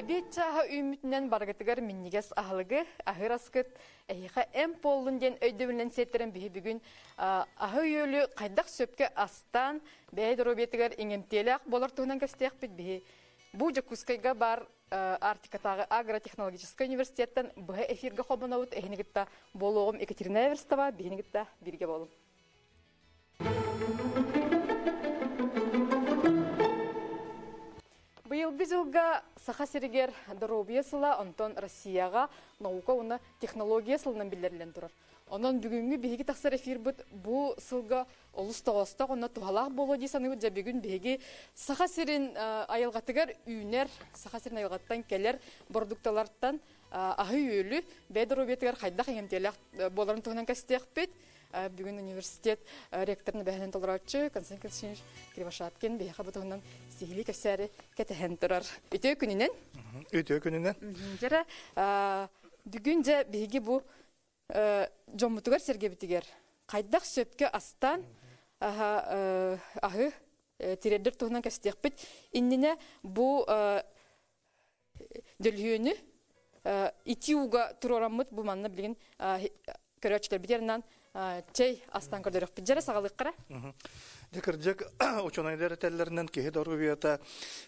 Эбиэт чааһа үүммүтүнэн барыгытыгар минньигэс аһылыгы, аһыыр аскыт эһиэхэ эмп буоллун диэн өйдөбүлүнэн сиэттэрэн биһи бүгүн аһы-үөлү хайдах сөпкө астаан бэйэ доруобуйатыгар иҥэмтиэлээх буолар туһунан кэпсэтиэхпит. Биһи бу Дьокуускайга баар Арктикатааҕы агротехнологическай университеттан быһа эфиргэ холбонобут. Эһини кытта буолуоҕум Екатерина Эверстова, биһини кытта бииргэ буолуҥ. Быйылгы дьылга Саха сиригэр доруобуйа сыла, онтон Россияҕа наука уонна технология сылынан биллэриллэн турар. Онон бүгүҥҥү биһиги тахсар эфирбыт бу сылга олус тоҕоостоох уонна туһалаах буолуо дии саныыбыт. Дьэ бүгүн биһиги Саха сирин айылҕатыгар үүнэр, Саха сирин айылҕаттан кэлэр бородуукталартан аһы-үөлү бэйэ доруобуйатыгар хайдах иҥэмтиэлээх буоларын туһунан кэстиэхпит. Бүгүн университет ректорын эбэһинэн толорооччу Константин Константинович Кривошапкин биһиэхэ бу туһунан сиһилии кэпсээри кэтэһэн турар. Үтүө күнүнэн. Үтүө күнүнэн. Дьэрэ, бүгүн дьэ биһиги бу дьоммутугар-сэргэбитигэр хайдах сөпкө астаан аһы тириэрдэр туһунан кэпсэтиэхпит. Иннинэ бу дөлүһүөнү итии ууга туруораммыт бу манна билигин көрөөччүлэрбитигэр чэй астаан көрдөрүөхпүт. Дьэрэ саҕалыаххара. Дьэ кырдьык учуонайдар этэллэринэн киһи доруобуйата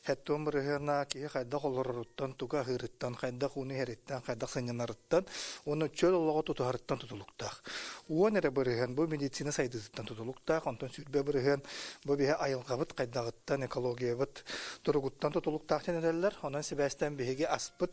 хэттуон бырыһыана киһи хайдах олороруттан, тугу аһыырыттан, хайдах ууну иһэриттэн, хайдах сынньанарыттан уонна чөл олоҕу тутуһарыттан тутулуктаах. Уон эрэ бырыһыан бу медицина сайдыытыттан тутулуктаах, онтон 20 бырыһыан бу биһи айылҕабыт хайдаҕыттан, экологиябыт туругуттан тутулуктаах диэн этэллэр. Онон сибээстээн биһиги аспыт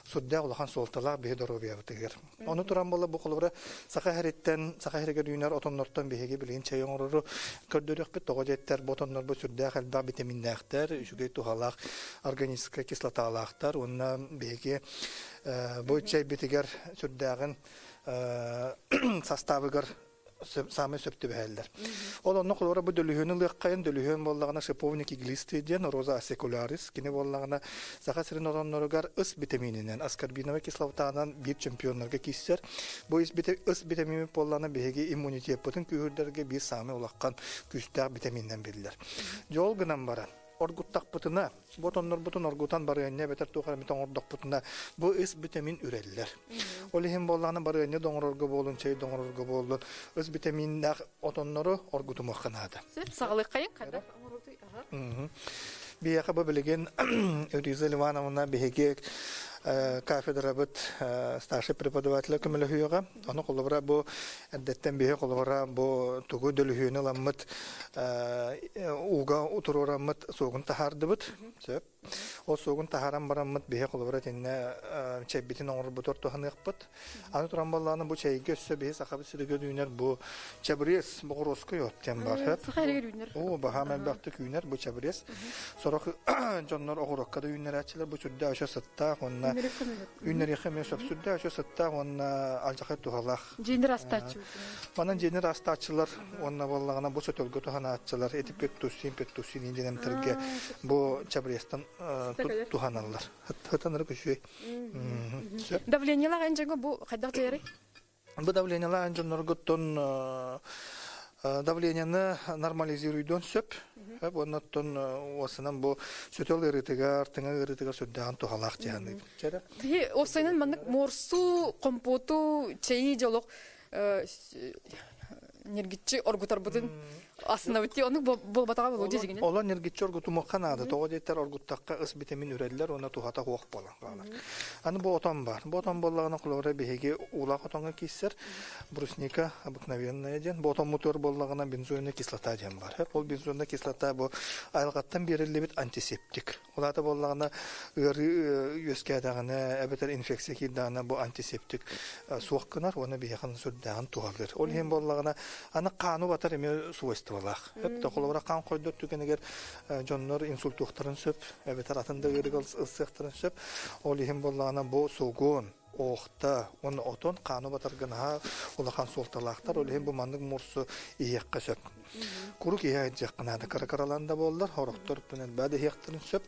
сүрдээх улахан суолталаах биһи доруобуйабытыгар. Ону туран буолла бу холобура Саха сириттэн, Саха сиригэр үүнэр отоннортон биһиги билигин чэй оҥорору көрдөрүөхпүт. Тоҕо диэттэр бу отоннорбут сүрдээх элбэх витаминнээхтэр, үчүгэй туһалаах органическай кислоталаахтар уонна биһиги бу чэйбитигэр сүрдээҕин састаабыгар саамай сөп түбэһэллэр. Ол онно холобура бу дөлүһүөнү ылыаххайын, дөлүһүөн буоллаҕына шиповник иглистый диэн роза асекулярис, кини буоллаҕына Саха сирин отонноругар ыс витамининэн, аскорбиновай кислотанан биир чемпионнарга киирсэр. Бу ыс витамин буоллаҕына биһиги иммунитеппытын күүһүрдэргэ биир саамай улахан күүстээх витамининэн биллэр. Дьэ ол гынан баран, оргуттахпытына, Бу отоннорбутун оргутан барыанньа эбэтэр туох эрэ оҥордохпутуна бу ыс битэмиин үрэллэр. Ол иһин буоллаҕына барыанньа да оҥорорго буоллун, чэй да оҥорорго буоллун, ыс битэмииннээх отоннору оргутумуохха наада. Сөп, саҕалыаххайын хайдах оҥорутуй? Аха. Биһиэхэ бу билигин Риза Ивановна биһиги кафедрабыт старший преподавателэ көмөлөһүөҕэ. Ону холобура бу эрдэттэн биһи холобура бу тугу дөлүһүөнү ыламмыт ууга утуруораммыт суогун таһаардыбыт. Сөп. Ол суогун таһааран бараммыт биһи холобура итиннэ чэйбитин оҥорбутугар туһаныахпыт. Аны туран буоллаҕына бу чэйгэ өссө биһи сахабыт сиригэр үүнэр бу чабрез боҕуруоскай от диэн бар. Саха сиригэр үүнэр. Оо, баһаам элбэхтик үүнэр бу чабрез. Сорох дьоннор оҕуруокка да үүннэрээччилэр бу сүрдээх өсө сыттаах уонна Үүннэриэххэ эмиэ сөп. Сүрдээх үчүгэй сыттаах уонна алдьархай туһалаах. Дьиэнир астааччы. Манан дьиэнир астааччылар уонна буоллаҕына бу сөтөлгө туһанааччылар ити петтусин, петтусин диэн эмтэргэ бу чабрецтан туһаналлар. Хытаныры күчүөй. Давлениелаах эн дьоҥҥо бу хайдах дьайарый? Бу давлениелаах дьонноргуттан давлениены нормализируйдуон сөп. Уонна оттон уосанан бу сөтөл ыарыытыгар, тыҥа ыарыытыгар сүрдээҕин туһалаах дьаһаныыбын. Биһи уопсайынан маннык муорсу, компоту, чэйи дьолох ньиргиччи оргутарбытын астынабыт дии оннук буолбатаҕа буолуо дьиҥинэн. Олор ньиргиччи оргутумуохха наада. Тоҕо диэтэр оргуттахха ыс битэмин үрэллэр уонна туһата суох буолан хаалар. Аны бу отон баар. Бу отон буоллаҕына холобура биһиги уулаах отоҥҥо киирсэр брусника обыкновенная диэн. Бу отоммутугар буоллаҕына бензойная кислота диэн баар. Ол бензойная кислота бу айылҕаттан биэриллибит антисептик. Ол аата буоллаҕына ыарыы үөскээтэҕинэ эбэтэр инфекция киирдэҕинэ бу антисептик суох гынар уонна биһиэхэ сүрдээҕин туһалыыр. Ол иһин буоллаҕына аны хааны убатар эмиэ свойстволаах. Өптө холобура хаан хойдор түгэнигэр дьоннор инсультуохтарын сөп эбэтэр атын да ыарыыга ылсыахтарын сөп. Ол иһин буоллаҕына бу сугун, оохта уонна отон хааны убатарга наһаа улахан суолталаахтар. Ол иһин бу маннык муорсу иһиэххэ сөп. Куруук иһэ сылдьыахха наада. Кыра-кыралаан да буоллар, сорохтор элбээ да иһиэхтэрин сөп.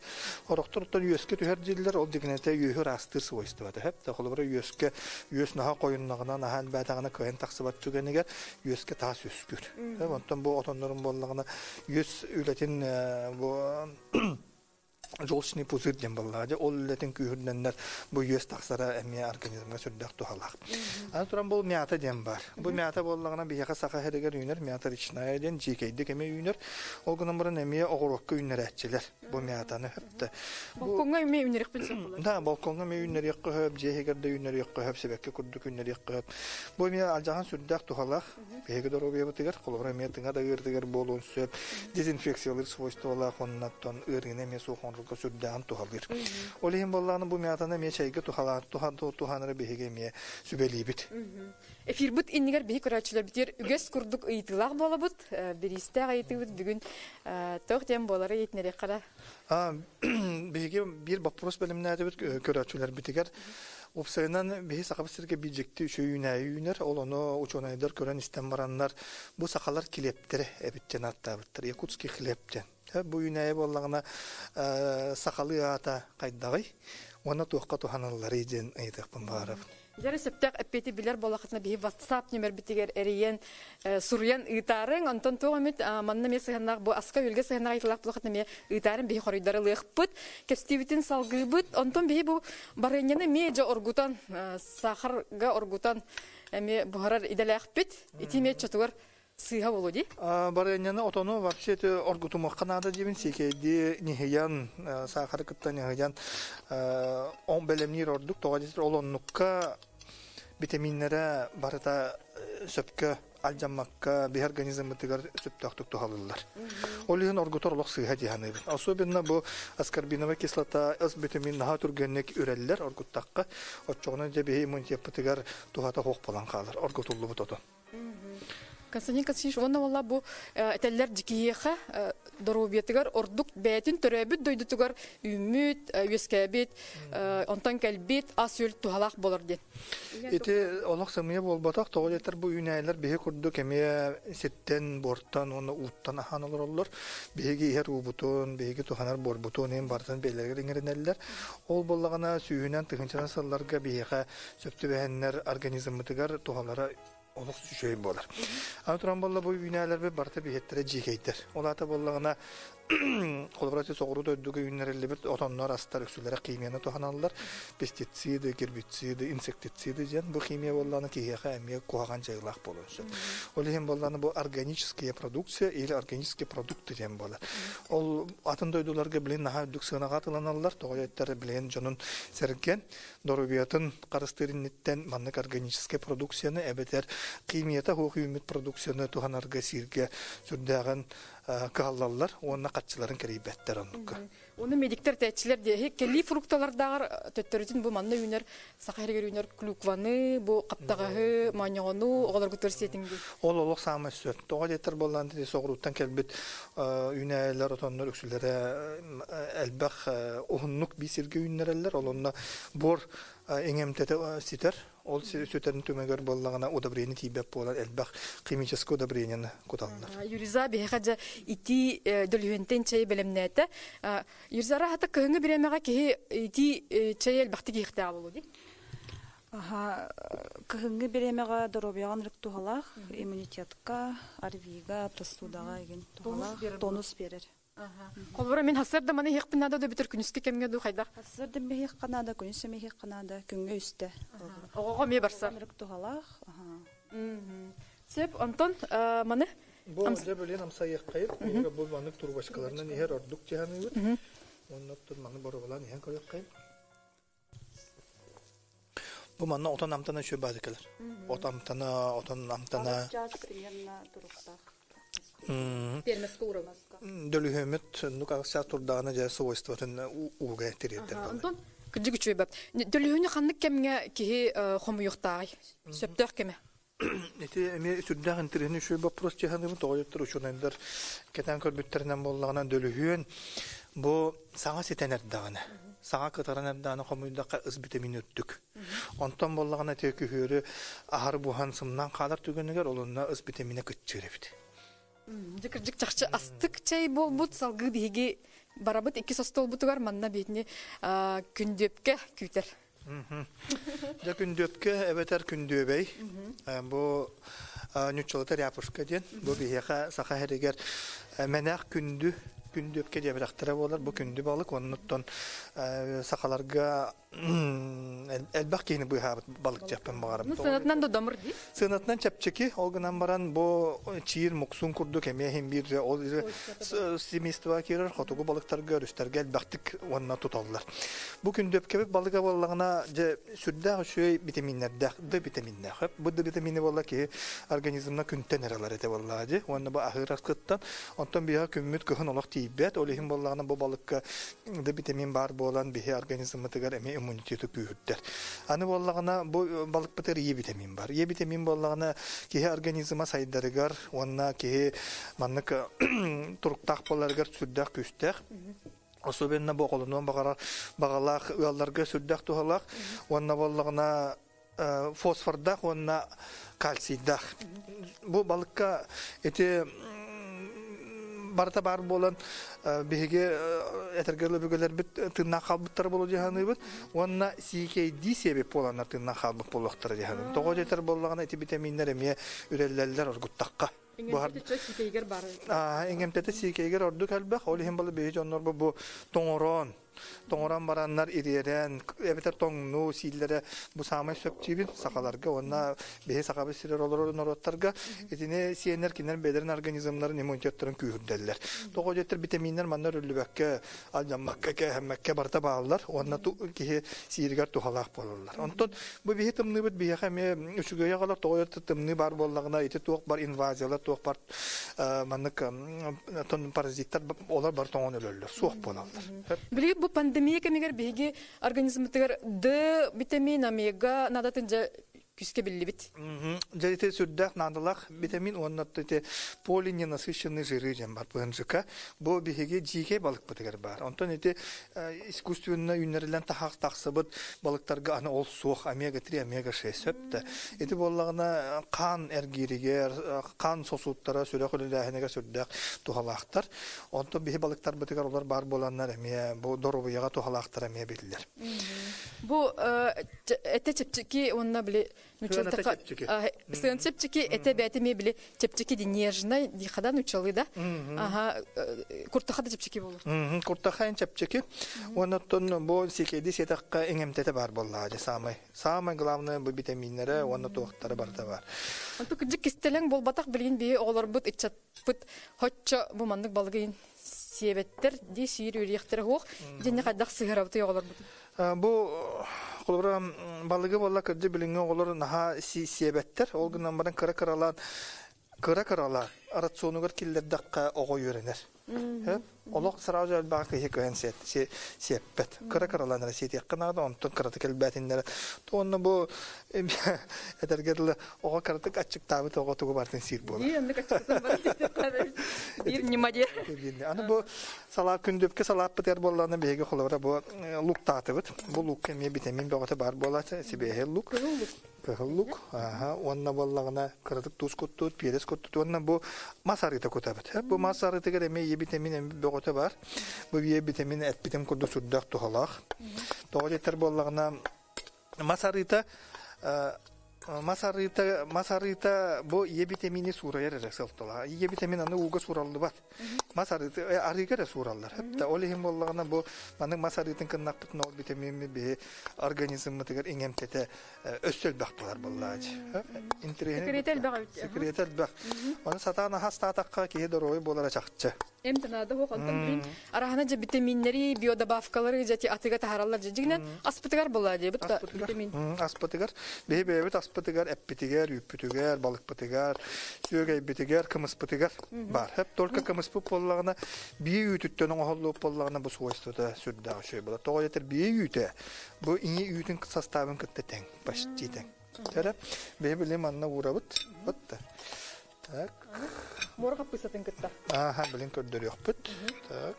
Сорохтор үөскэ түһэр дииллэр, ол дьиҥинэтэ үөһү ыраастыыр свойствота сөп. Да холобура үөскэ үөс наһаа хойуннаҕына, наһаа элбээтэҕинэ кыайан тахсыбат түгэнигэр үөскэ таас үөскүүр. Онтон бу отоннорун буоллаҕына үөс үлэтин бу Желчный пузырь диэн буоллаҕа дьэ ол үлэтин күүһүрдэннэр бу үөс тахсара эмиэ организмҥа сүрдээх туһалаах. Аны туран бу мята диэн баар. Бу мята буоллаҕына биһиэхэ саха сиригэр үүнэр мята речная диэн дьиикэйдик эмиэ үүнэр. Ол гынан баран эмиэ оҕуруокка үүннэрээччилэр бу мятаны хөптө. Балкоҥҥа эмиэ үүнэриэхпин сөп буолар. Да, балкоҥҥа эмиэ үүннэриэххэ сөп, дьиэ иһигэр да үүннэриэххэ сөп, сибэкки курдук үүннэриэххэ сөп. Бу эмиэ алдьахан сүрдээх туһалаах. Биһиги доруобуйабытыгар, холобура эмиэ тыҥа да ыарытыгар буолуон сөп, дезинфекциялыыр свойстволаах оннаттан ыарыыны эмиэ суох оҥорорго сүрдээҕин туһалыыр. Ол иһин буоллаҕына бу мятаны эмиэ чэйгэ туһалаан туһанары биһиги эмиэ сүбэлиибит. Эфирбит иннигэр биһи көрөөччүлэрбитигэр үгэс курдук ыйытыылаах буолабыт. Бириистээх ыйытыыбыт бүгүн туох диэн буолары иһитиннэриэххэ Биһиги биир боппуруос бэлэмнээтибит көрөөччүлэрбитигэр. Уопсайынан биһи Сахабыт сиргэ биир дьикти үчүгэй үүнээйи үүнэр. Ол ону учуонайдар көрөн истэн бараннар бу сахалар килиэптэрэ эбит диэн ааттаабыттар. Якутский хлеб диэн. Бу үүнээйи буоллаҕына сахалыы аата хайдаҕый уонна туохха туһанылларый диэн ыйытыахпын баҕарабын. Дьэ сөптөөх эппиэти билэр буоллаххытына биһи WhatsApp нүмербитигэр эрийэн суруйан ыытаарыҥ. Онтон туох эмит манна эмиэ сыһыаннаах бу аска-үөлгэ сыһыаннаах ыйытыылаах буоллаххытына эмиэ ыытаарыҥ биһи хоруйдары ылыахпыт. Кэпсэтиибитин салгыыбыт. Онтон биһи бу барыанньаны эмиэ дьэ оргутан сахарга оргутан эмиэ буһарар идэлээхпит. Ити эмиэ чотугар сыыһа буолуо дии. Барыанньаны отону вообще это оргутумуохха наада диибин сиикэйдии ньыһыйан саахары кытта ньыһыйан он бэлэмниир ордук тоҕо диэтэр ол оннукка витаминнэрэ барыта сөпкө алдьаммакка биһи организммытыгар сөптөөхтүк туһалыыллар. Ол иһин оргутар олох сыыһа дии саныыбын. Особенно бу аскорбиновая кислота ас витамин наһаа түргэнник үрэллэр оргуттахха оччоҕуна дьэ биһи иммунитеппытыгар туһата суох буолан хаалар оргутуллубут отон. Константин Константинович, уонна уолла бу этэллэр дьикиһиэхэ доруобуйатыгар ордук бэйэтин төрөөбүт дойдутугар үүммүт, үөскээбит, онтон кэлбит ас-үөл туһалаах болор диэн. Ити олох сымыйа буолбатах, тоҕо диэтэр бу үүнээйилэр биһи курдук эмиэ сиртэн, буортан уонна ууттан аһаан олороллор. Биһиги иһэр уубутун, биһиги туһанар буорбутун иһин барытын бэйэлэригэр иҥэринэллэр. Ол буоллаҕына сүүһүнэн, тыһыынчанан сылларга биһиэхэ сөп түбэһэннэр организммытыгар туһалара олох үчүгэй буолар. Аны туран буолла бу үүнээлэрбит барыта биһиэттэрэ дьиикэйдэр. Ол аата буоллаҕына холобура соҕуруу дойдуга үүннэриллибит отоннор астар үксүлэрэ химияны туһаналлар. Пестициды, гербициды, инсектициды диэн бу химия буоллаҕына киһиэхэ эмиэ куһаҕан дьайыылаах буолуон сөп. Ол иһин буоллаҕына бу органическая продукция или органические продукты диэн буолар. Ол атын дойдуларга билин наһаа үрдүк сыанаҕа атыланаллар. Тоҕо диэттэр билигин дьонун сэргэн доруобуйатын харыстыыр инниттэн маннык органическай продукцияны эбэтэр химията суох үүммүт продукцияны туһанарга сииргэ сүрдээҕин кыһаллаллар уонна хаччыларын кэрийбэттэр оннукка. Уну медиктер тээччилэр диэһи кэлии фрукталардааҕар төттөрүтүн бу манна үүнэр саха сиригэр үүнэр клюкваны, бу хаптаҕаһы, моонньоҕону оҕолоргутугар сиэтиҥ дии. Ол олох саамай сөп. Тоҕо диэтэр буоллаан соҕурууттан кэлбит үүнээйилэр отоннор үксүлэрэ элбэх уһуннук биир сиргэ үүннэрэллэр. Ол онно буор иҥэмтэтэ ситэр. Ол сүтэрин түмүгэр буоллаҕына удобрение тиийбэт буолан элбэх химическое удобрениены куталлар. Юриза биһиэхэ дьэ итии дөлүһүөнтэн чэй бэлэмнээтэ. Юриза араһата кыһыҥҥы бириэмэҕэ киһи итии чэй элбэхтик иһиэхтээх буолуо дии. Аха, кыһыҥҥы бириэмэҕэ доруобуйаҕа ынырык туһалаах, иммунитетка, ОРВИга, простудаҕа игин туһалаах, тонус биэрэр. Холобура, мин сарсыарда маны иһиэхпин наада да бүтэр күнүскү кэмҥэ дуу хайдах? Сарсыарда иһиэххэ наада, күнүс эмэ иһиэххэ наада, күҥҥэ үстэ. Оҕоҕо эмиэ барсар. Ынырык туһалаах. Сөп, онтон маны Бу дьэ билин амсайыаххайыт, бу маннык трубочкаларынан иһэр ордук дьаһаныыбыт. Онно маны боруобалаан иһэн көрүөххэйин. Бу манна отон амтана үчүгэй баады кэлэр. От амтана, отон амтана. Чаас примерно туруктаах. Термоска уурабын. Дөлүһүөмүт нук аҕыс турдаҕына дьэ свойствотын ууга тириэрдэр. Онтон кырдьык үчүгэй бап. Дөлүһүөнү ханнык кэмҥэ киһи хомуйуохтааҕый? Сөптөөх кэмэ. Ити эмиэ сүрдээх интэриэһинэй үчүгэй боппуруос дьаһаныыбын. Тоҕо диэттэр учуонайдар кэтээн көрбүттэринэн буоллаҕына дөлүһүөн бу саҥа ситэн эрдэҕинэ, саҥа кытаран эрдэҕинэ хомуйдахха ыс битэмиин үрдүк. Онтон буоллаҕына ити күһүөрү аһары буһан сымнаан хаалар түгэнигэр олунна ыс битэмиинэ кыччыыр эбит. Дьэ кырдьык чахчы астык чэй буолбут салгыы биһиги барабыт иккис остуолбутугар манна биһитини күндүөпкэ күүтэр. Дьэ күндүөпкэ эбэтэр күндүөбэй бу ньуччалата ряпушка диэн бу биһиэхэ саха сиригэр мэнээх күндү Күндүөпкэ диэбэтэхтэрэ буолар. Бу күндү балык оннуттан сахаларга элбэх киһини быыһаабыт балык диэхпин баҕарабын. Ну, сыанатынан да домур дии. Сыанатынан чэпчэки, ол гынан баран бу чиир муксун курдук эмиэ иһин биир ол семейство киирэр хотугу балыктарга өрүстэргэ элбэхтик уонна туталлар. Бу күндүөпкэбит балыга буоллаҕына дьэ сүрдээх үчүгэй витаминнэрдээх Д витаминнээх. Бу Д витамини буолла киһи организмна күнтэн эрэ ылар этэ буоллаҕа дии. Уонна бу аһыыр аскыттан онтон биһиэхэ күммүт кыһын олох тиийбэт. Ол иһин буоллаҕына бу балыкка Д витамин баар буолан биһи организммытыгар эмиэ иммунитеты күүһүрдэр. Аны буоллаҕына бу балыкпытыгар Е витамин бар. Е витамин буоллаҕына киһи организма сайдарыгар уонна киһи маннык туруктаах буоларыгар сүрдээх күүстээх. Особенно бу оҕолонуон баҕарар баҕалаах ыалларга сүрдээх туһалаах уонна буоллаҕына фосфордаах уонна кальцийдаах. Бу балыкка ити барыта баар буолан биһиги этэргэ өбүгэлэрбит тыыннаах хаалбыттара буолуо дии саныыбыт уонна сиикэйдии сиэбит буоланнар тыыннаах хаалбыт буолуохтара дии саныыбын. Тоҕо диэтэр буоллаҕына ити битэмииннэр эмиэ үрэллэллэр оргуттахха. Иҥэмтэтэ сиикэйигэр баар. Иҥэмтэтэ сиикэйигэр ордук элбэх. Ол иһин балы биһи дьоннорбут бу тоҥорон тоҥорон бараннар ириэрэн эбэтэр тоҥнуу сииллэрэ бу саамай сөп диибин сахаларга уонна биһи сахабыт сирэр олорор норуоттарга итини сиэннэр кинилэр бэйэлэрин организмнарын иммунитеттарын күүһүрдэллэр. Тоҕо диэтэр витаминнэр манна өрүллүбэккэ, алдьаммакка, кээһэммэккэ барыта бааллар уонна киһи сииригэр туһалаах буолаллар. Онтон бу биһи тымныыбыт биһиэхэ эмиэ үчүгэйи аҕалар, тоҕо диэтэр тымныы баар буоллаҕына ити туох бар инвазиялар, туох бар маннык паразиттар олор бары тоҥон өлөллөр, суох буолаллар. Билигин бу пандемия кэмигэр биһиги организммытыгар Д витамин, омега наадатын дьэ күүскэ биллибит. Дьэ ити сүрдээх наадалаах витамин уонна ити полиненасыщенный жиры диэн бар ПНЖК. Бу биһиги дьиикэй балыкпытыгар баар. Онтон ити искусственно үүннэриллэн таһаах тахсыбыт балыктарга аны ол суох омега-3, омега-6 сөп да. Ити буоллаҕына хаан эргииригэр, хаан сосудтара сүрэх үлэлээһинигэр сүрдээх туһалаахтар. Онтон биһи балыктарбытыгар олор баар буоланнар эмиэ бу доруобуйаҕа туһалаахтара эмиэ биллэр. Бу этэ чэпчэки уонна били Сыаната чэпчэки. Сыан чэпчэки этэ бэйэтэ эмиэ били чэпчэки ди нежный дихада нучалы да. Ага куртаха да чэпчэки болор. Куртаха эн чэпчэки. Уонна оттон бу сикэди сиэтэххэ иҥэмтэтэ баар буоллаҕа дьэ самый самый главное бу витаминнэрэ уонна туохтара барыта бар. Онту кырдьык кистэлэҥ буолбатах билигин биһи оҕолорбут ыччаппыт хоччо бу маннык балыгын сиэбэттэр дии сиир үөрүйэхтэрэ суох дьинни хайдах сыһарабытый оҕолорбутун Бу холобура балыгы буолла кырдьык билиҥҥи оҕолор наһаа сиэбэттэр. Ол гынан баран кыра-кыралаан кыра-кыралаан рационугар киллэрдэххэ оҕо үөрэнэр. Олох сразу элбэҕи киһи кыайан сиэппэт. Кыра-кыралаан эрэ сиэтиэххэ наада, онтон кыратык элбээтиннэрэ. Уонна бу этэргэ дылы оҕо кыратык аччыктаабыт оҕо тугу барытын сиир буолар. Биир оннук аччыктан баран биир ньыма диэ. Аны бу салаат күндүпкэ салааппытыгар буоллаҕына биһиги холобура бу луктаатыбыт. Бу лукка эмиэ витамин бөҕөтө баар буолааччы, сибиэһэй лук. Кыһыл лук. Кыһыл лук. Аха, уонна буоллаҕына кыратык туус куттуут, перец куттуут уонна бу мас арыыта кутабыт. Бу мас арыытыгар эмиэ е витамин бөҕөтө бар. Бу е витамин эппитим курдук сүрдээх туһалаах. Тоҕо диэтэр буоллаҕына мас арыыта Мас арыыта, мас арыыта бу ийэ витамини суурайар эрэ сылтала. Ийэ витамин аны ууга суураллыбат. Мас арыыта арыыга эрэ суураллар. Хепте ол иһин буоллаҕына бу маннык мас арыытын кыннахпытына ол витамини биһи организммытыгар иҥэмтэтэ өссө элбэх буолар буоллаачы. Секрет элбэх эбит. Секрет элбэх. Оны сатаан аһастаатахха киһи доруобай буолара чахчы. Эм наада суох онтон билин араһана дьэ витаминнэри, биодобавкалары дьэ атыга таһараллар дьэ дьигинэн аспытыгар буолла диэбит да витамин. Аспытыгар биһи бэйэбит аспытыгар эппитигэр, үүппүтүгэр, балыкпытыгар, сүөгэйбитигэр, кымыспытыгар баар. Хэп только кымыспыт буоллаҕына бии үүтүттэн оҥоһуллубут буоллаҕына бу свойствота сүрдээх үчүгэй буолар. Тоҕо диэтэр бии үүтэ бу ийэ үүтүн составын кытта тэҥ, почти тэҥ. Тэрэ биһи били манна уурабыт. Вот Так. Муора хаппыысатын кытта. Ааха, билин көрдөрүөхпүт. Так.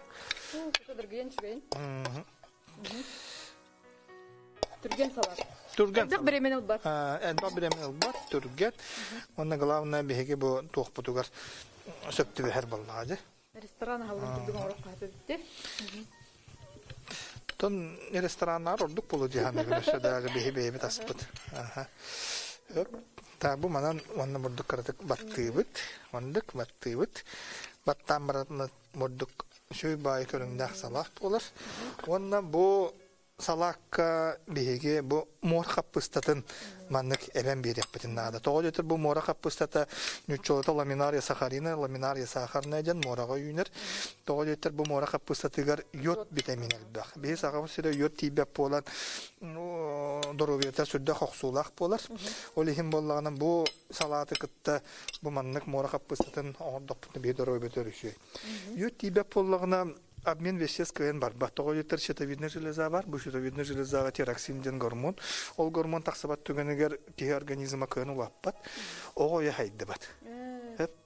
Дыргыйан үчүгэйин. Түргэн салат. Түргэн. Элбэх бириэмэни ылбат. Элбэх бириэмэни ылбат, түргэн. Уонна главное биһиги бу туохпутугар сөп түбэһэр буоллаҕа дии. Ресторан аһылыгын курдук оҥорох хаһыта бүттэ. Тон рестораннар ордук болу дьаһаныгын өссө да биһи бэйэбит аспыт. Аха. Та бу манан уонна бурдук кыратык баттыыбыт. Ондук баттыыбыт. Баттаан баран бурдук. Үчүгэй баайы көрүҥнээх салаат буолар. Уонна бу салаакка биһиги бу муора хаппыстатын маннык эбэн биэриэхпитин наада. Тоҕо диэтэр бу муора хаппыстата ньуччалата ламинария сахарина, ламинария сахарная диэн муораҕа үүнэр. Тоҕо диэтэр бу муора хаппыстатыгар йод витамин элбэх. Биһи сахабыт сирэ йод тиийбэт буолан доруобуйата сүрдээх охсуулаах буолар. Ол иһин буоллаҕына бу салааты кытта бу маннык муора хаппыстатын оҥордохпутуна биһи доруобуйата өрүсүө. Йод тиийбэт буоллаҕына обмен веществ кыайан барбат. Тоҕо диэтэр щитовидная железа бар. Бу щитовидная железаҕа тироксин диэн гормон. Ол гормон тахсыбат түгэнигэр киһи организма кыайан улааппат. Оҕо уйа хайдыбат.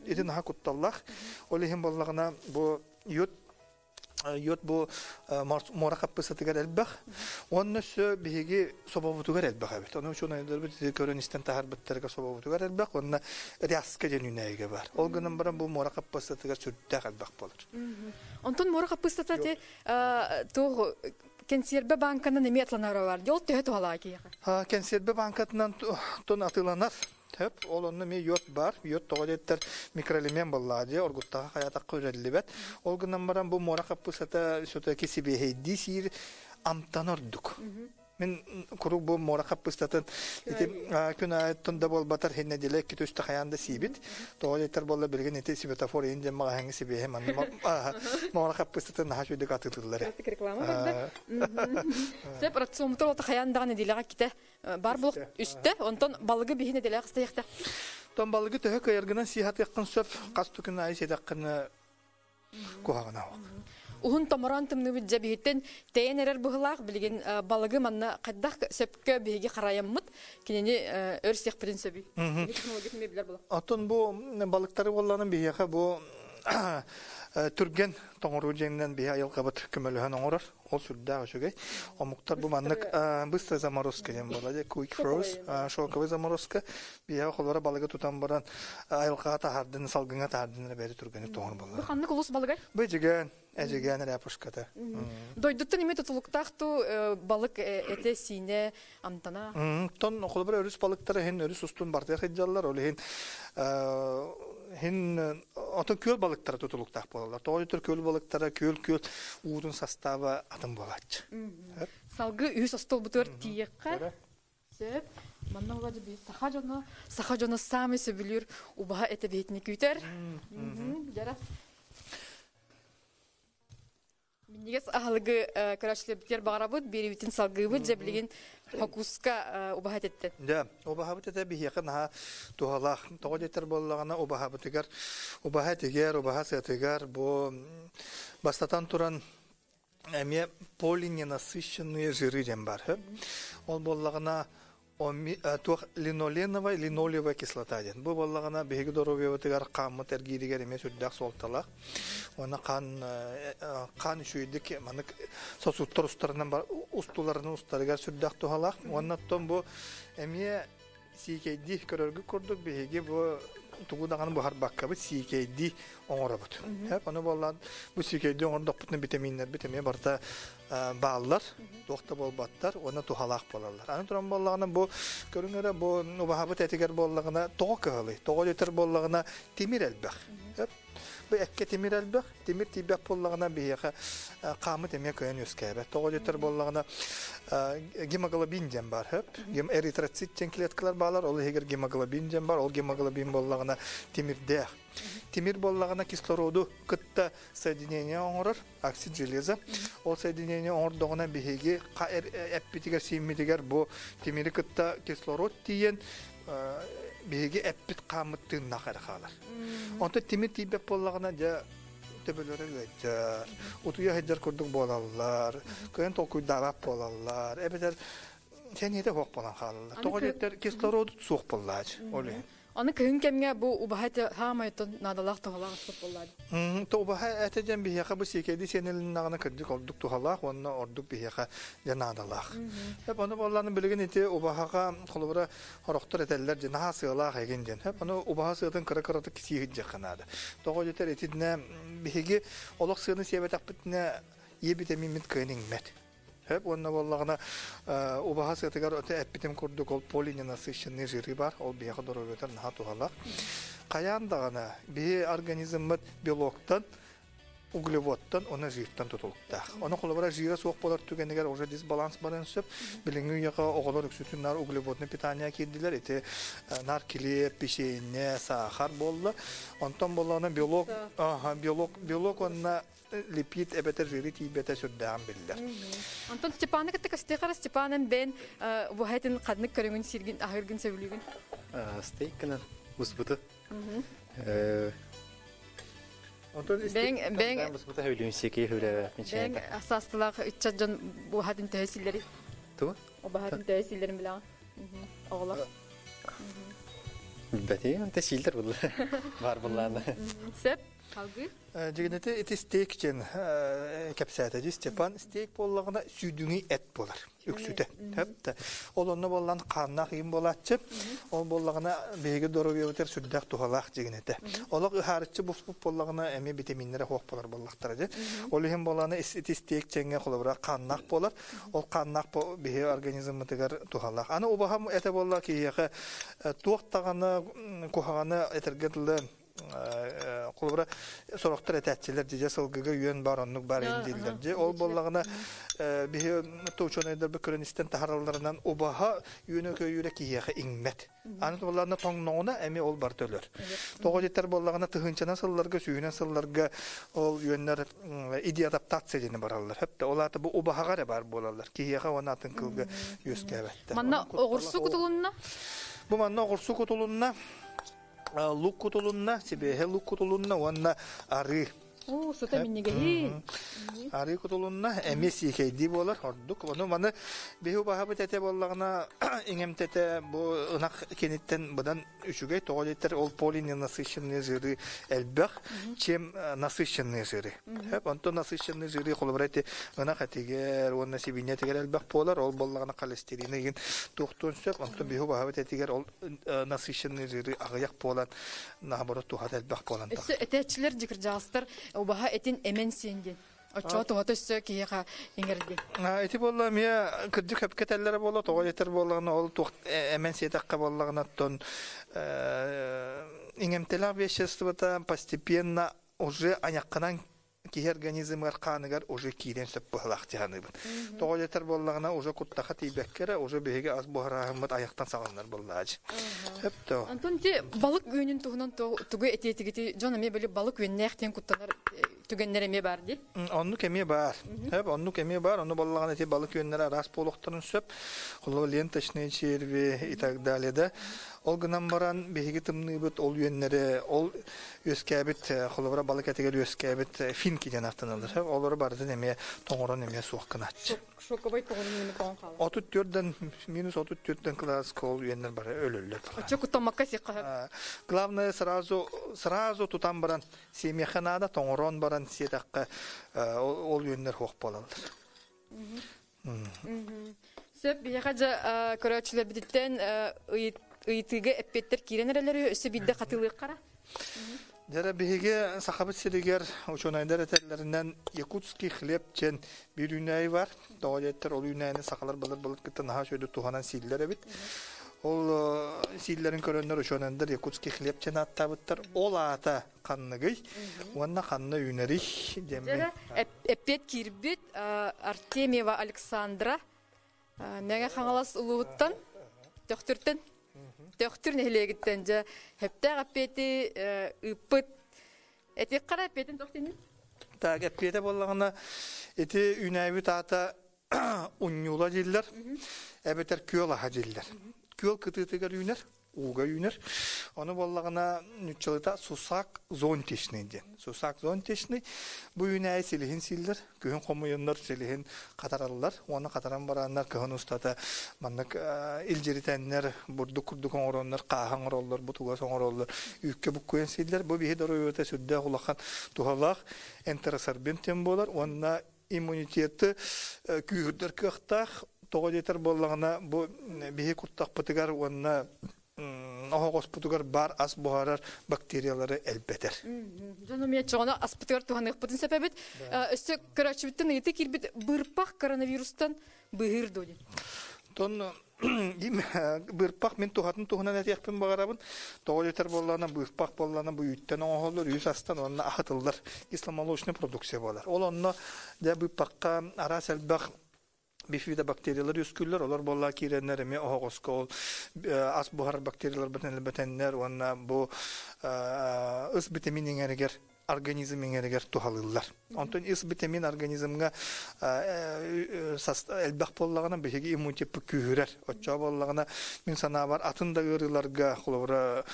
Ити наһаа кутталлаах. Ол иһин буоллаҕына бу йод йод бу муора хаппысатыгар элбэх. Уонна өссө биһиги собобутугар элбэх эбит. Ону учуонайдарбыт ити көрөн истэн таһаарбыттарга собобутугар элбэх уонна ряска диэн үүнээйигэ бар. Ол гынан баран бу муора хаппысатыгар сүрдээх элбэх буолар. Онтон муора хаппыстата ти туох кэнсиэрбэ банканан эмиэ атланара бар. Ол төһө туһалаах киһиэхэ? Кэнсиэрбэ банкатынан тон атыыланар. Хөп, ол онно эмиэ йод бар. Йод тоҕо диэттэр микроэлемент буоллаҕа дии, оргуттаҕа хайатахха үрэллибэт. Ол гынан баран бу муора хаппысата все-таки сибиэһэйдии сиир амтан ордук. Мин куруук бу муора хаппыстатын ити күн аайыттан да буолбатар хин нэдиэлэ икки түстэ хайаан да сиибит. Тоҕо диэтэр буолла билигин ити светофор иин диэн маҕаһыҥҥа сибиэһи манна муора хаппыстатын наһаа үчүгдүк атыылыыллар. Реклама барда. Сөп рациоммутугар олта хайаан даҕаны нэдиэлэҕэ иккитэ бар буолуох үстэ, онтон балыгы биһи нэдиэлэҕэ хастайыахта. Тон балыгы төһө кыайаргынан сиэхатыаххын сөп, хас күн аайы сиэтэххинэ куһаҕана суох. Уһун томороон тымныыбыт дьэ биһиттэн тэйэн эрэр быһылаах билигин балыгы манна хайдах сөпкө биһиги харайаммыт кинини өр сиэхпитин сөбүй? Технологиятын билэр буолар. Оттон бу балыктары буоллаҕына биһиэхэ бу түргэн тоҥоруу дьиҥинэн биһи айылҕабыт көмөлөһөн оҥорор. Ол сүрдээх үчүгэй. Омуктар бу маннык быстрая заморозка диэн буолла дии, quick froze, шоковая заморозка. Биһиэхэ холоро балыгы тутан баран айылҕаҕа таһаардын, салгыҥҥа таһаардын эрэ бэйэтэ түргэнник тоҥор буолла. Бу ханнык улус балыгай? Бу эдьигээн, эдьигээн ряпушката. Дойдуттан эмиэ тутулуктаах туу балык этэ, сиинэ, амтана. Тон холобура өрүс балыктара иһин өрүс устун бартыга сылдьаллар, ол иһин иһин отон күөл балыктара тутулуктаах буолаллар. Тоҕо диэтэр күөл балыктара күөл-күөл уутун састааба атын буолааччы. Салгыы үһүс остуолбутугар тиийиэххэ. Сөп. Манна була дьэ саха дьоно, саха дьоно саамай сөбүлүүр убаһа этэ биһитини күүтэр. Дьара. Минньигэс аһылыгы көрөөччүлэрбитигэр баҕарабыт, биэриибитин салгыыбыт. Дьэ билигин хокуска убаһа этиттэн. Дьэ, убаһабыт этэ биһиэхэ наһаа туһалаах. Тоҕо диэтэр буоллаҕына убаһабытыгар, убаһа этигэр, убаһа сыатыгар бу бастатан туран эмиэ полиненасыщенные жиры диэн баар. Ол буоллаҕына туох линоленовая, линолевая кислота диэн. Бу буоллаҕына биһиги доруобуйабытыгар хааммыт эргииригэр эмиэ сүрдээх суолталаах. Уонна хаан хаан үчүгэйдик маннык сосудтар устарынан устуларынан устарыгар сүрдээх туһалаах. Уонна оттон бу эмиэ сиикэйдии көрөргүт курдук биһиги бу тугу даҕаны буһарбаккабыт сиикэйдии оҥоробут. Ону буоллаан бу сиикэйдии оҥордохпутуна витаминнэрбит эмиэ барыта бааллар, туох да буолбаттар уонна туһалаах буолаллар. Аны туран буоллаҕына бу көрүҥ эрэ бу убаһабыт этигэр буоллаҕына тоҕо кыһылый? Тоҕо диэтэр буоллаҕына тимир элбэх. Бу эккэ тимир элбэх, тимир тиийбэт буоллаҕына биһиэхэ хааммыт эмиэ кыайан үөскээбэт. Тоҕо диэтэр буоллаҕына гемоглобин диэн баар хөп. Эритроцит диэн клеткалар баалар, ол иһигэр гемоглобин диэн бар, ол гемоглобин буоллаҕына тимирдээх. Тимир буоллаҕына кислороду кытта соединение оҥорор, оксид железа. Ол соединение оҥордоҕуна биһиги эппитигэр сииммитигэр бу тимири кытта кислород тиийэн биһиги эппит хааммыт тыыннаах эрэ хаалар. Онтон тимир тиийбэт буоллаҕына дьэ төбөлөрө ыалдьар, утуйа сылдьар курдук буолаллар, кыайан толкуйдаабат буолаллар, эбэтэр сэниэтэ суох буолан хаалаллар. Тоҕо диэтэр кислород суох буоллаач ол иһин. Аны кыһын кэмҥэ бу убаһа этэ хаамай оттон наадалаах туһалаах аспыт буоллаа дии. То убаһа этэ диэн биһиэхэ бу сиикэйдии сиэнилиннэҕинэ кырдьык ордук туһалаах уонна ордук биһиэхэ дьэ наадалаах. Хөп ону буоллаҕына билигин ити убаһаҕа холобура хорохтор этэллэр дьэ наһаа сыалаах эгин диэн. Хөп ону убаһа сыатын кыра-кыратык сииһит диэххэ наада. Тоҕо диэтэр итиннэ биһиги олох сыаны сиэбэтэхпитинэ ийэ битэмииммит кыайан иҥмэт. Сөп уонна буоллаҕына убаһа сыатыгар эппитим курдук ол полиненасыщенный жиры бар, ол биһиэхэ доруобуйатыгар наһаа туһалаах. Хайаан даҕаны биһи организммыт белоктан углеводтан уонна жиртан тутулуктаах. Ону холобура жира суох буолар түгэнигэр уже дисбаланс баран сөп. Билиҥҥи үйэҕэ оҕолор үксүтүн наар углеводный питание киирдилэр. Ити наар килиэп, печенье, саахар буолла. Онтон буоллаҕына белок, белок, белок уонна липид эбэтэр жиры тиийбэтэ сүрдээҕин биллэр. Онтон Степаны кытта кыстыахара Степанан бэйэн буһайтын ханнык көрүҥүн сиргин аһыыргын сөбүлүүгүн? Стейк гынан буспуту. Онтон Бэйэҥ бэйэҥ буспута сөбүлүүм сиэки хүлээбэппин бэйэҥ саастылаах ыччат дьон буһатын төһө силлэрий? Тугу? Убаһатын төһө силлэрин билэҕин? Оҕолор. Билбэтим, онто сииллэр булла. Бар буллаана. Сөп. Салгыы. Дьигинэти ити стейк диэн кэпсээтэ дии Степан. Стейк буоллаҕына сүүдүҥүй эт буолар үксүтэ. Хөп Ол онно буоллан хааннаах ыйым буолааччы. Ол буоллаҕына биһиги доруобуйабытыгар сүрдээх туһалаах дьигинэтэ. Олох ыһаарыччы буспут буоллаҕына эмиэ витаминнэрэ суох буолар буоллахтара дии. Ол иһин буоллаҕына ити стейк чэҥҥэ холобура хааннаах буолар. Ол хааннаах биһи организммытыгар туһалаах. Аны убаһам этэ буолла киһиэхэ туох даҕаны куһаҕаны этэргэ дылы холобура сорохтор этээччилэр дьэ сылгыга үөн бар оннук бар иһин дииллэр дьэ ол буоллаҕына биһи учуонайдарбыт көрөн истэн таһаралларынан убаһа үөнэ көйүүрэ киһиэхэ иҥмэт аны буоллаҕына тоҥноҕуна эмиэ ол барыта өлөр тоҕо диэтэр буоллаҕына тыһыынчанан сылларга сүүһүнэн сылларга ол үөннэр идиадаптация диэни бараллар хөптө ол аата бу убаһаҕа эрэ баар буолаллар киһиэхэ уонна атын кылга үөскээбэттэр Манна оҕурсу кутулунна бу манна оҕурсу кутулунна лук кутулунна, сибиэһэ лук кутулунна уонна арыы. Оо, сыта минньигэһин. Арыы кутулунна, эмиэ сиикэйдии буолар ордук. Ону маны биһи убаһабыт этэ буоллаҕына иҥэмтэтэ бу ынах киниттэн быдан үчүгэй. Тоҕо диэтэр ол полиненасыщенные жиры элбэх, чем насыщенные жиры. Онтон насыщенные жиры холобура эти ынах этигэр уонна сибиинньэ этигэр элбэх буолар. Ол буоллаҕына холестерины игин туохтуон сөп. Онтон биһи убаһабыт этигэр ол насыщенный жиры аҕыйах буолан наоборот туһата элбэх буолан Өссө этээччилэр дьикырдьаҕастар убаһа этин эмэн сиэн диэн. Оччоҕо туһата өссө киһиэхэ иҥэр диэн. Ити буолла эмиэ кырдьык сөпкө этэллэрэ буолла, тоҕо этэр буоллаҕына ол туох эмэн сиэтэххэ буоллаҕына оттон иҥэмтэлээх веществота постепенно уже айаххынан киһи организмыгар хааныгар уже киирэн сөп быһылаах дии саныыбын. Тоҕо диэтэр буоллаҕына уже куттаха тиийбэккэ эрэ уже биһиги ас буһарааһыммыт айахтан саҕаланар буоллаачы. Сөп Антон ти балык үөнүн туһунан тугу этиэтигити дьон эмиэ били балык үөннээх диэн куттанар түгэннэр эмиэ баар дии. Оннук эмиэ баар. Сөп, оннук эмиэ баар. Ону буоллаҕына ити балык үөннэрэ араас буолуохтарын сөп. Холобур ленточные черви и так далее да. Ол гынан баран биһиги тымныыбыт ол үөннэри ол үөскээбит холобура балык этигэр үөскээбит финки диэн аттаналлар. Олору барытын эмиэ тоҥорон эмиэ суох гынааччы. Шоковай тоҕорун мини тоҥон хаалар. 34-ден минус 34-ден кылааска ол үөннэр бары өлөллөр. Оччо куттаммакка сиэххэ Главное сразу сразу тутан баран сиэмиэхэ наада тоҥорон баран сиэтэххэ ол үөннэр суох буолаллар. Сөп, биһиэхэ дьэ көрөөччүлэрбититтэн ыйытыыга эппиэттэр киирэн эрэллэр өссө биирдэ хатылыаххара. Дьэ биһиги Сахабыт сиригэр учуонайдар этэллэринэн якутский хлеб диэн биир үүнээйи бар. Тоҕо диэттэр ол үүнээйини сахалар былыр-былыр кытта наһаа үчүгэйдик туһанан сииллэр эбит. Ол сииллэрин көрөннөр учуонайдар якутский хлеб диэн ааттаабыттар. Ол аата ханныгый уонна ханна үүнэрий диэммин. Эппиэт киирбит Артемьева Александра Мэҥэ Хаҥалас улууһуттан Төхтүртэн Төхтүр нэһилиэгиттэн дьэ сөптөөх эппиэти ыыппыт этиэх хара эппиэтин туох диэний? Так эппиэтэ буоллаҕына ити үүнээбит аата унньуула дииллэр эбэтэр күөл аһа дииллэр. Күөл кытыытыгар үүнэр ууга үүнэр. Ону буоллаҕына нууччалыыта сусак зонтичный диэн. Сусак зонтичный бу үүнээйи силиһин сииллэр, күһүн хомуйаннар силиһин хатараллар. Уонна хатаран барааннар кыһын устата маннык илдьиритэннэр, бурдук курдук оҥороннор, хааһы оҥороллор, бутугас оҥороллор, үүккэ буккуйан сииллэр. Бу биһи доруобуйата сүрдээх улахан туһалаах энтеросорбент диэн буолар уонна иммунитеты күүһүрдэр кыахтаах. Тоҕо диэтэр буоллаҕына, бу биһи куртахпытыгар уонна оһоҕоспутугар баар ас буһарар бактериялары элбэтэр. Дьон эмиэ чоҕону аспытыгар туһаныахпытын сөп эбит. Өссө көрөөччүбүттэн ыйытыы киирбит быырпах коронавирустан быыһыыр дуо диэн. Тон быырпах мин туһатын туһунан этиэхпин баҕарабын. Тоҕо диэтэр буоллаҕына быырпах буоллаҕына бу үүттэн оҥоһуллар, үүс астан уонна аһытыллар кисломолочный продукция буолар. Ол онно дьэ быырпахха араас элбэх бифидобактериялар үөскүүллэр, олор буоллаа киирэннэр эмиэ оһоҕоско ол ас буһар бактериялар бэтэннэр уонна бу ыс витамин иҥэригэр организм иҥэригэр туһалыыллар. Онтон ис витамин организмҥа элбэх буоллаҕына биһиги иммунитеппыт күүһүрэр. Оччоҕо буоллаҕына мин санаабар атын да ыарыыларга, холобура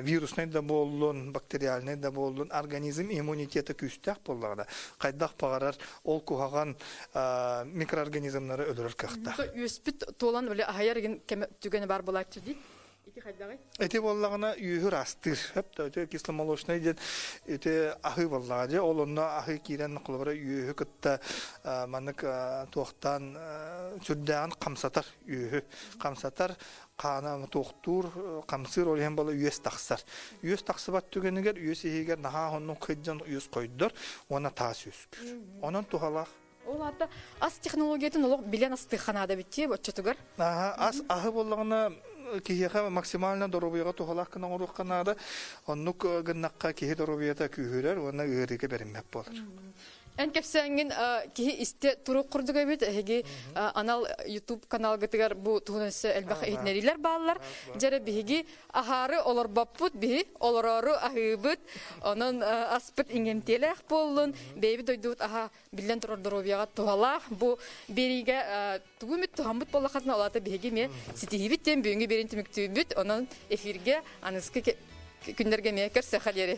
вируснай да буоллун, бактериальнай да буоллун, организм иммунитета күүстээх буоллаҕына хайдах баҕарар ол куһаҕан микроорганизмнары өлөрөр кыахтаах. Үөспүт туолан үлэ аһайар түгэнэ бар буолааччы дии. Ити хайдаҕый? Ити буоллаҕына үөһү ыраастыыр. Хөп ити кисломолочный диэн ити аһыы буоллаҕа дьэ ол онно аһыы киирэн холобура үөһү кытта маннык туохтаан сүрдээҕин хамсатар үөһү хамсатар хаана туохтуур хамсыыр ол иһин буола үөс тахсар. Үөс тахсыбат түгэнигэр үөс иһигэр наһаа оннук сылдьан үөс хойдор уонна таас үөскүүр. Онон туһалаах. Ол аата ас технологиятын олох билэн астыахха наада битти оччотугар. Ас аһы буоллаҕына киһиэхэ максимально доруобуйаҕа туһалаах гына оҥоруохха наада. Оннук гыннахха киһи доруобуйата күүһүрэр уонна ыарыыга бэриммэт буолар. Эн кэпсээҥҥин киһи истэ турук курдук эбит. Эһиги анал YouTube каналгытыгар бу туһунан өссө элбэх иһитиннэриилэр бааллар. Дьэрэ биһиги аһаары олорбоппут, биһи олороору аһыыбыт. Онон аспыт иҥэмтиэлээх буоллун, бэйэбит дойдубут аһа биллэн турар доруобуйаҕа туһалаах. Бу биэриигэ тугу эмит туһаммыт буоллаххытына, ол аата биһиги эмиэ ситиһиибит диэн бүгүҥҥү биэриини түмүктүүбүт. Онон эфиргэ аныгыскы күннэргэ эмиэ көрсөххө диэри.